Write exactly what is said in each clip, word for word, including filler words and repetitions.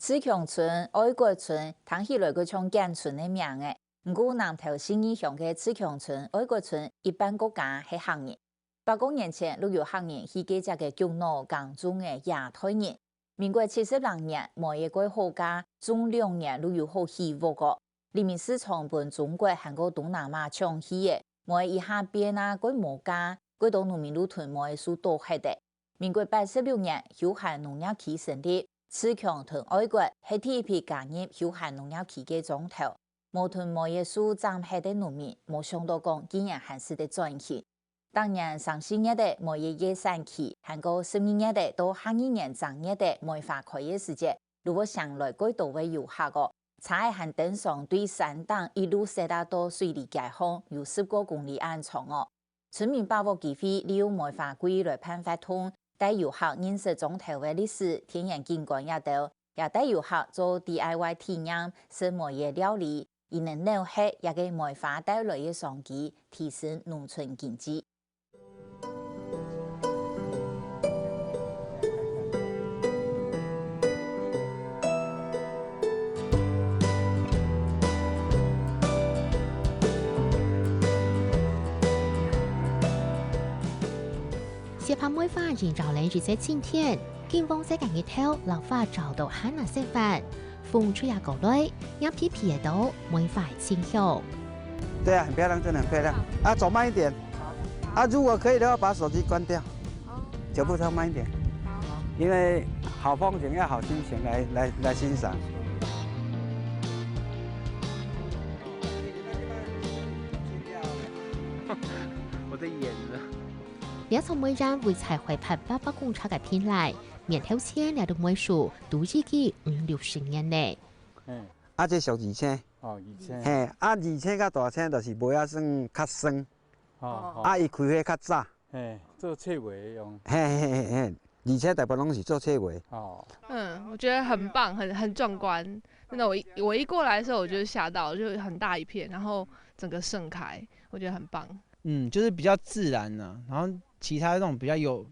自強村、愛國村聽起來較像眷村个名仔，毋過南投信義鄉个自強村、愛國村一半个家係客人。百過年前，就有客人去該跡个畜老耕種个野代人。民國七十零年，無一個好價，種兩年就有好起屋哦。 黎明市場分中國還過東南亞搶去了，無一下變啊，過無價，過多農民就同無樹倒忒了。民國八十六年，休閒農業區成立，自強同愛國係第一批加入休閒農業區个莊頭，無同無樹斬忒个農民，無想到講竟然還使得轉型。 逐年三四月仔，無一月產期，還過十二月仔到下二年正月仔，梅花開个時節，就會相來過多个遊客哦。車仔還登上對山頂一路踅啊到水里街項，有十過公里恁長哦。村民把握機會，利用梅花季來辦活動，帶遊客認識莊頭个歷史、天然景觀這兜，也帶遊客做D I Y體驗，食梅仔料理， 佢能摎核這个梅花帶來个商機，提升農村經濟。雪白梅花映照人一隻景點，景望在該日頭，浪花照到還難生活。 風吹啊過來，也皮皮个到，梅花清香。對啊，很漂亮，真的很漂亮。啊，走慢一點。啊，如果可以的話，把手機關掉，脚步放慢一點，因為好風景要好心情來來來欣賞。我的眼了。這叢梅園位在海拔八百公尺个坪內，面頭前這叢梅樹都已經五六十年了。 嗯。啊，這屬二青。哦，二青。嘿，啊，二青佮大青就是梅仔算較酸，哦，啊，伊開花較早。嘿，做冊梅用。嘿嘿嘿嘿，二青大部分攏是做冊梅。哦。嗯，我覺得很棒，很很壯觀。真的，我一我一過來的時候，我就嚇到，就很大一片，然後整個盛開，我覺得很棒。嗯，就是比較自然啊，然後其他那種比較有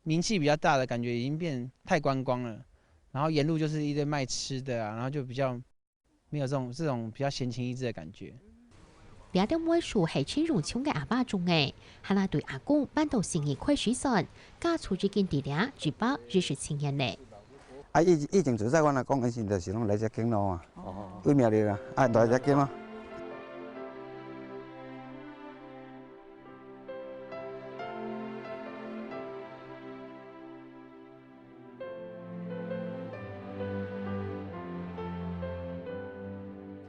名氣比較大的感覺已經變太觀光了，然後沿路就是一堆賣吃的啊，然後就比較沒有這種這種比較閒情逸致的感覺。這兜梅樹係陳榮昌个阿爸種个，還拿對阿公搬到信義開始算，家族已經佇這一百一十七年了。啊，以以前就在阮阿公以前就是攏來遮耕路啊，哦。為苗栗啊，啊，來遮耕啊。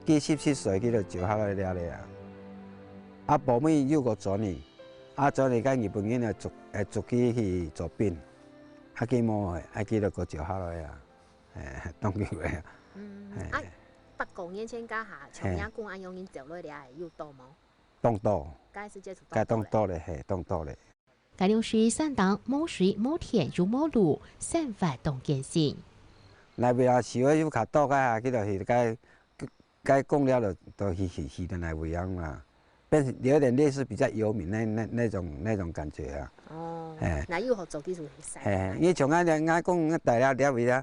佢十七歲，佢就招下來了咧啊。啊，婆姆又過轉去，啊，轉去佮日本人个族，誒，族語去做兵，啊，佢無，啊，佢就過招下來啊，誒，當久个啊。嗯，嘿。啊，百過年前該下，像嘿。若講恁樣人走落來，有多無？當多。該時節就該當多咧，嘿，當多咧。 該當時山頂無水無電又無路，生活當艱辛。內尾啊，樹仔又較多个啊，佢就係該該講了就就去去去到內尾樣啦，變成有點類似比較遊民那那那種那種感覺啊。哦，哎。那又好走，繼續去山。嘿，因為像俺俺講大了了尾啊，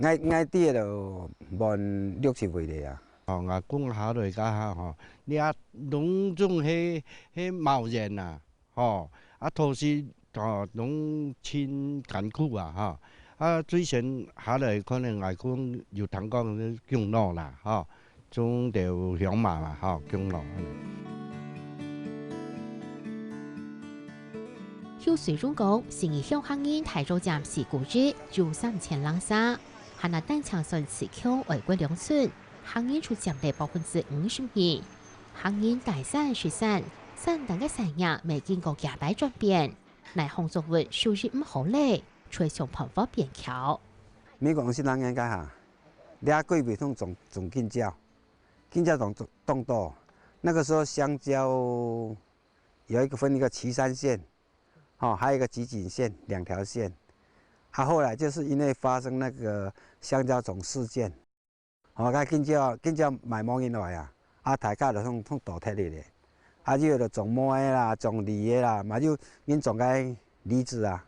𠊎𠊎弟就滿六十歲了啊。哦，𠊎講下來个下吼，你啊，攏總係係貿然啊，吼，啊，頭時吼，攏真艱苦啊，吼，啊，最先下來可能𠊎講有聽講是降落啦，吼， 種兜香麻啦，吼，降落。邱水榮講，信義鄉下人大約佔四分之一，有三千零儕，還拿單淨算自強愛國兩村，客人就佔了百分之五十二。客人大山食山，山頂个產業乜經過幾擺轉變，哪項作物收入毋好咧，就想辦法變巧。民國五十六年該下，這季尾通種種芎蕉。 芎蕉種種種多。那個時候香蕉有一個分一個旗山縣，哦，還有一個集錦縣，兩條縣。啊，後來就是因為發生那個香蕉種事件，哦，該芎蕉芎蕉賣無人來啊，啊，大家就通通倒忒去咧。啊，就有的種梅啦，種梨的啦，嘛就人種該梨子啊。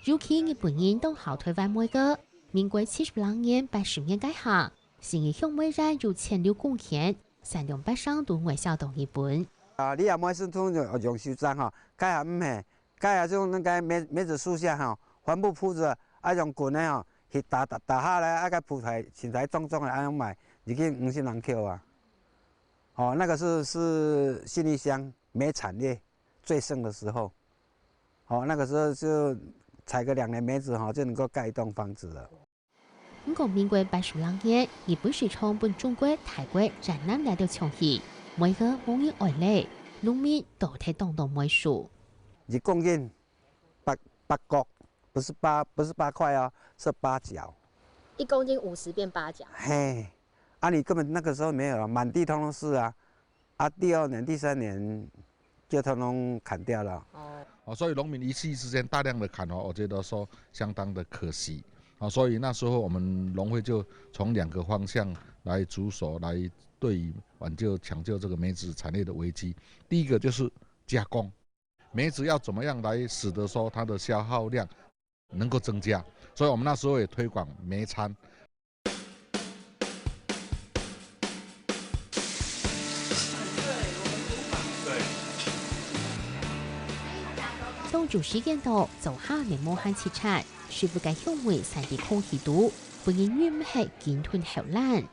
尤其日本人當好臺灣梅个，民國七十六年、八十年該下，新義鄉梅園有前六公頃，產量八成都外銷到日本。啊，你若梅係通用，用手掌吼，該下毋係，該下就用那個梅，梅子樹下吼，帆布鋪著，啊，用棍仔吼，去打，打，打下來，啊，該鋪起來，清彩壯壯个，恁樣賣，已經五十零箍啊。哦，那個是，是信義鄉梅產業最盛的時候。哦，那個時候就採個兩年梅子吼，就能夠蓋一棟房子了。 毋過民國八十六年，日本市場分中國、泰國、越南來到搶去，梅仔無人愛咧，農民倒忒當多梅樹。一公斤八，八角，不是八，不是八塊哦，是八角。一公斤五十變八角。嘿，啊，你根本那個時候沒有了，滿地通通是啊。啊，第二年、第三年就通通砍掉了。哦，所以農民一夕之間大量的砍哦，我覺得說相當的可惜。哦，所以那時候我們農會就從兩個方向來着手，來對於挽救、搶救這個梅子產業的危機。第一個就是加工，梅子要怎麼樣來使得說它的消耗量能夠增加，所以我們那時候也推廣梅餐。 當晝時間到，灶下乜無閒直掣，食物个香味散在空氣肚，分人忍毋核緊吞口涎。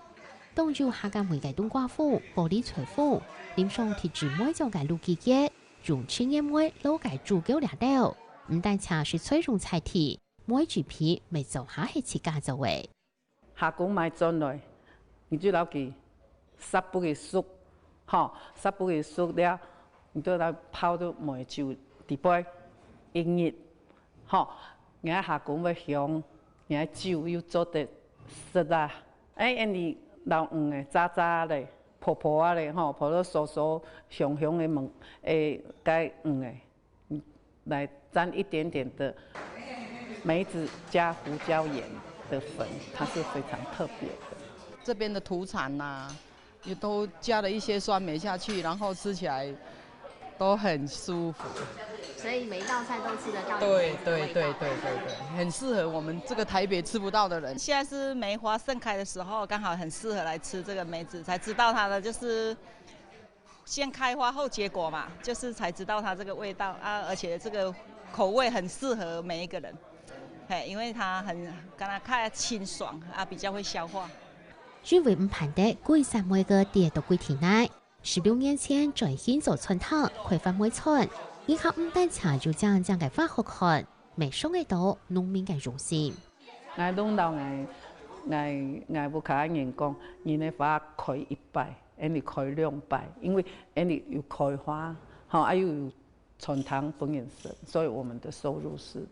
當有客家味个冬瓜風、玻璃菜風，淋上特製梅醬个滷雞結，用七月梅滷个豬腳這兜，毋單淨係菜用在地，梅子皮乜做下係自家做个。 下工買轉來，你就摎佢煠分佢熟，吼，煠分佢熟了，你就來泡到梅酒裡背一日，吼，你个下工會香，你个酒又做得食啊。哎，恁樣摎魚仔炸炸咧，烰烰啊咧，吼，烰到酥酥香香个，問，哎，該魚仔。 來沾一點點的梅子加胡椒鹽的粉，它是非常特別的。這邊的土產吶，也都加了一些酸梅下去，然後吃起來都很舒服。所以每一道菜都吃得到有梅子的味道。對，對，對，對，對，對，很適合我們這個台北吃不到的人。現在是梅花盛開的時候，剛好很適合來吃這個梅子，才知道它的就是 先開花後結果嘛，就是才知道它這個味道啊，而且這個口味很適合每一個人，嘿，因為它很，感覺較清爽啊，比較會消化。因為毋盼得歸山梅仔跌到歸地泥，十六年前轉型做餐廳，開發梅餐，這下毋單淨有靚靚个花好看，乜嚐得到農民个用心。𠊎攏摎𠊎，𠊎，𠊎屋下人講，人个花開一擺， 恁樣開兩擺，因為恁樣有開花，吼，啊又有餐廳分人食，所以我們的收入是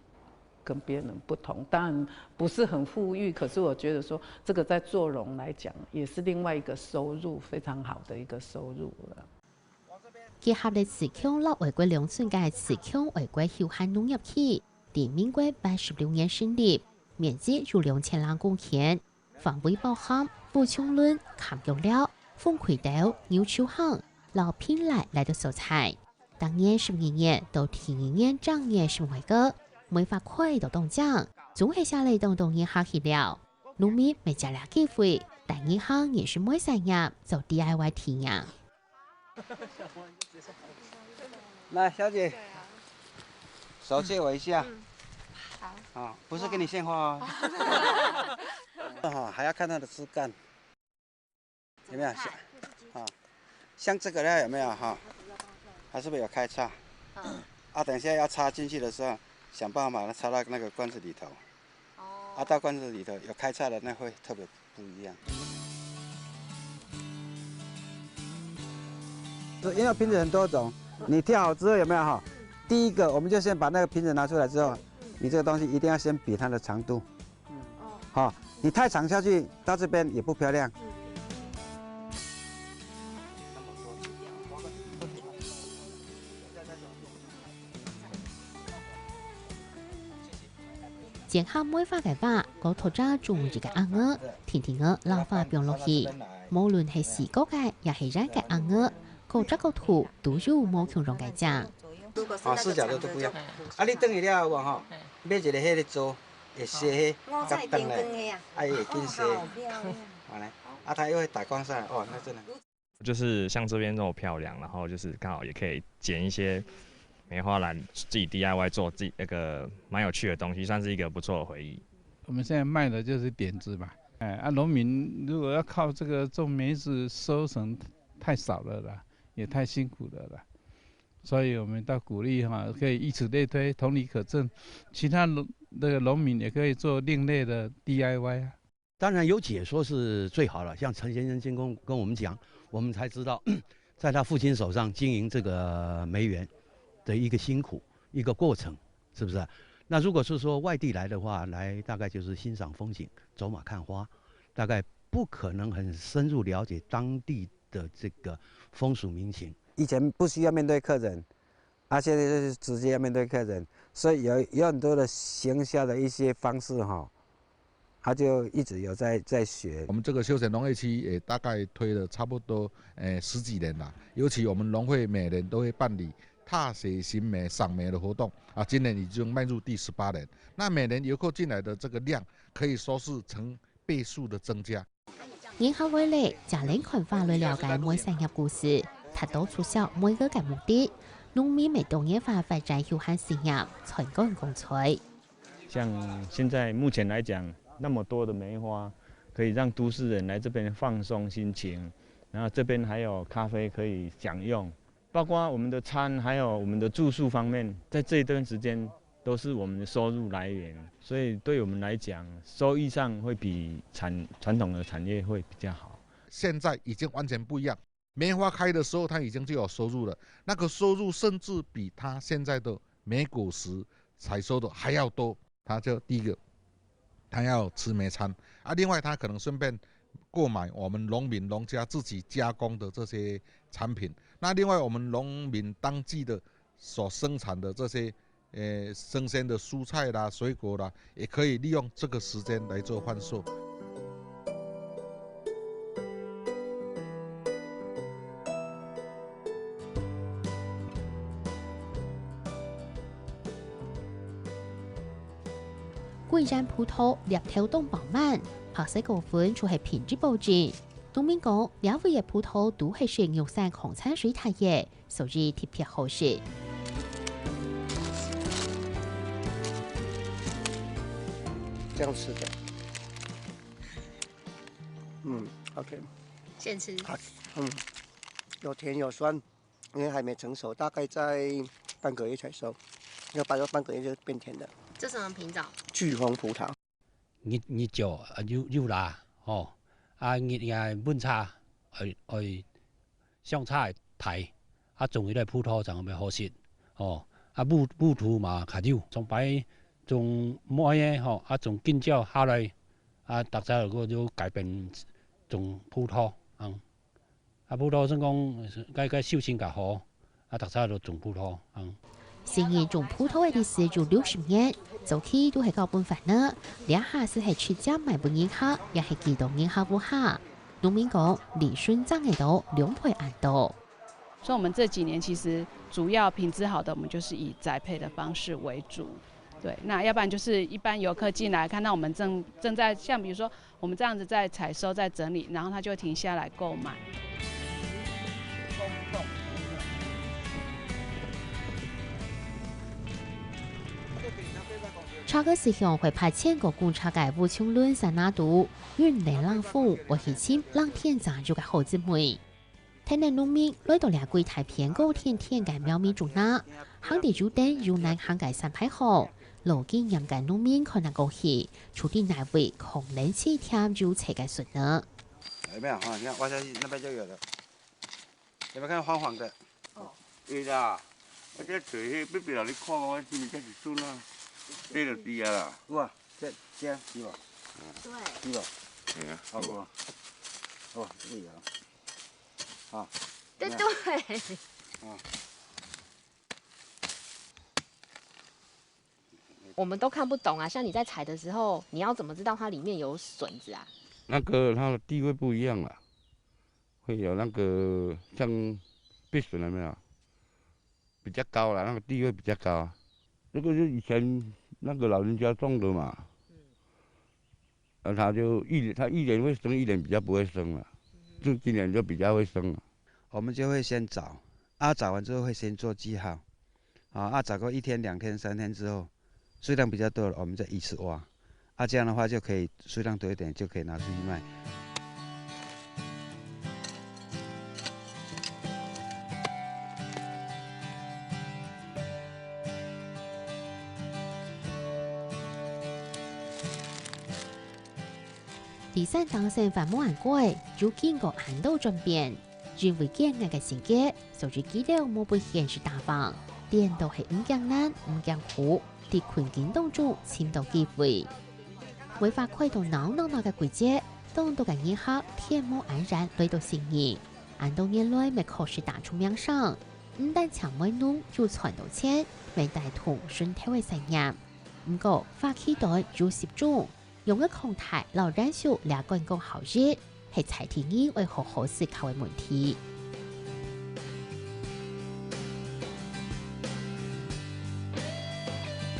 跟別人不同。當然不是很富裕，可是我覺得說，這個在做農來講，也是另外一個收入，非常好的一個收入了。結合了自強摎外國兩村个自強外國休閒農業區，佇民國八十六年成立，面積有兩千零公頃， 範圍包含富松崙、崁谷寮、鳳葵斗、牛樹坑、摎平崙這兜所在。逐年十二月到第二年正月十五个，梅花開到當靚，總係吸引當多人客去尞。農民乜藉這機會，帶人客認識梅產業，做D I Y體驗。 來，小姐，手借我一下。嗯，好。啊，不是給你獻花哦。哦，還要看它的枝幹，有沒有？像，啊，像這個呢，有沒有哈？它是不是有開叉？啊，等一下要插進去的時候，想辦法把它插到那個罐子裡頭。 啊，到罐子裡頭有開叉的，那會特別不一樣。因為瓶子很多種，你挑好之後有沒有哈？第一個，我們就先把那個瓶子拿出來之後，你這個東西一定要先比它的長度。好，你太長下去，到這邊也不漂亮。 剪好梅花个花，過拖遮種一個壅仔，定定仔摎花放落去。無論係四角个，也係圓个壅仔，過遮過土都有無共樣个靚。啊，四角的都不要。啊，你等一下有無吼？買一個彼个做，會洗，哦，五彩爿爿的啊。啊，伊會緊洗。哦，好漂亮。好嘞。啊，它又會打光上來，哦，那真的。就是像这边这么漂亮，然后就是刚好也可以捡一些梅花篮，自己 D I Y 做自己那个蛮有趣的东西，算是一个不错的回忆。我们现在卖的就是点子嘛，哎，啊，农民如果要靠这个种梅子收成太少了啦，也太辛苦了啦，所以我们倒鼓励哈，可以以此类推，同理可证，其他农，那个农民也可以做另类的 D I Y 啊。 当然有解说是最好了，像陈先生先跟，跟我们讲，我们才知道在他父亲手上经营这个梅园的一个辛苦，一个过程，是不是？那如果是说外地来的话，来大概就是欣赏风景，走马看花，大概不可能很深入了解当地的这个风俗民情。以前不需要面对客人，啊，现在就是直接面对客人，所以有，有很多的行销的一些方式哈，他就一直有在，在学。我们这个休闲农业区也大概推了差不多，诶，十几年了，尤其我们农会每年都会办理踏雪寻梅、赏梅的活动，啊，今年已经迈入第十八年。那每年游客进来的这个量可以说是成倍数的增加。 研讨會裡，正來看花來了解梅產業故事，達到促銷梅个个目的。農民乜當然會發展休閒事業，賺工工財。像现在目前来讲，那么多的梅花，可以让都市人来这边放松心情，然后这边还有咖啡可以享用， 包括我们的餐，还有我们的住宿方面，在这一段时间都是我们的收入来源，所以对我们来讲，收益上会比产，传统的产业会比较好。现在已经完全不一样，梅花开的时候，它已经就有收入了，那个收入甚至比它现在的梅果实采收的还要多。 他就第一个，他要吃梅餐啊，另外他可能顺便购买我们农民农家自己加工的这些产品。那另外我们农民当季的所生产的这些，呃，生鲜的蔬菜啦、水果啦，也可以利用这个时间来做贩售。 桂山葡萄粒頭當飽滿，白色果粉就係品質保證。農民講，這位个葡萄都係食玉山礦泉水大个，所以特別好食。这样吃的。嗯，OK。现吃。好，嗯，有甜有酸。 因为还没成熟，大概在半个月才收，要半，半个月就变甜了。这什么品种？巨峰葡萄。日，日照啊，有，有啦，吼，啊，日个温差，爱，爱相差个大，啊，种起来葡萄正会好食，吼，啊，密，密度嘛较幼，上擺种梅个吼，啊，种金蕉下来，啊，大家个就改变种葡萄，嗯。 啊，葡萄算讲，个，个收成較好，啊，逐儕都种葡萄，嗯。先人种葡萄个歷史有六十年，早期都係交分販仔，這下就係直接賣分人客，也係寄到人客屋下。農民講，利潤正會到兩倍恁多。所以我们这几年其实主要品质好的，我们就是以宅配的方式为主。对，那要不然就是一般游客进来，看到我们正，正在，像比如说 我们这样子在采收、在整理，然后他就会停下来购买。車个時向會派千个公車个烏松崙山那肚，運冷冷風，會去尋冷天正有个好滋味。 跈等農民來到這幾大片高甜甜个貓咪竹林，行得有燈有難行个山排河，老經驗个農民看啊過去，就知哪位空冷氣添有趣个筍仔。有沒有？哈，你看挖下去那邊就有了，有沒有看到黃黃的？哦，有的啊。我這找去，別別人你看，我這邊才是筍啊，這就知啊啦。哇，這，這，是吧？對。是吧？哎呀，好不好？哦，這个有。 啊，对，对。啊。我们都看不懂啊，像你在采的时候，你要怎么知道它里面有笋子啊？那个它的地位不一样啦，会有那个像必损有没有？比较高啦，那个地位比较高啊。那个是以前那个老人家种的嘛，啊，他就一，他一年会生，一年比较不会生了，就今年就比较会生了。我们就会先找，啊，找完之后会先做记号，啊，啊，找个一天、两天、三天之后，数量比较多了，我们再依次挖，啊，这样的话就可以数量多一点，就可以拿出去卖。第三代生活無恁久，就經過恁多轉變。因為堅硬个性格，所以佢兜無分現實打橫，顛倒係毋驚難、毋驚苦，在困境當中尋到機會。梅花開到鬧鬧鬧个季節，當多个人客天無暗然來到新營，恁多年來乜確實打出名聲，毋單淨賣農有賺到錢，乜帶動脣頭个產業。毋過，花期短又集中， 用个康泰摎欒樹這觀光效益，係在地人愛好好思考个問題。